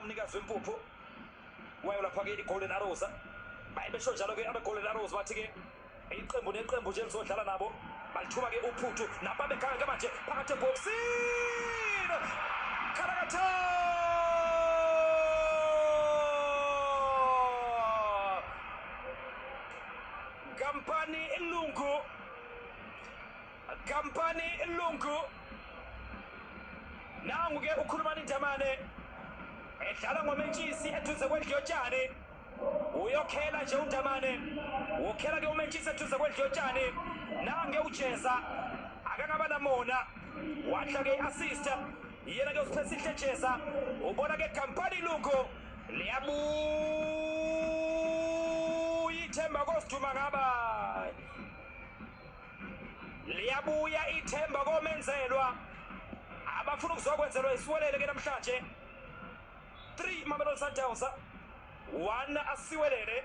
Umnikazi wempuphu wayo lapha-ke i-Golden Arrows. Baye besho njalo-ke abe-Golden Arrows, bathi-ke iqembu neqembu nje lizodlala nabo balithuma-ke uphuthu napa bekhanga-ke manje phakathi ebhokisini. Khalakatha Kampani Lungu, Kampani Lungu. Nangu-ke ukhulumani Ndamane edlala ngomentshisi eduze kwendlu yotshani. Uyokhela nje uNdamane, ukhela ke umentshisi eduze kwendlu yotshani. Nange ujeza akangaba namona, wadla ke i-assist yena ke uSiphesihle Jeza. Ubona ke Kampani Lungu, liyabuya ithemba kosiduma ngaba, liyabuya ithemba komenzelwa abafuna ukuzokwenzelwa iSiwelele ke namhlanje. 3 Mamelodi Sundowns, 1 aSiwelele.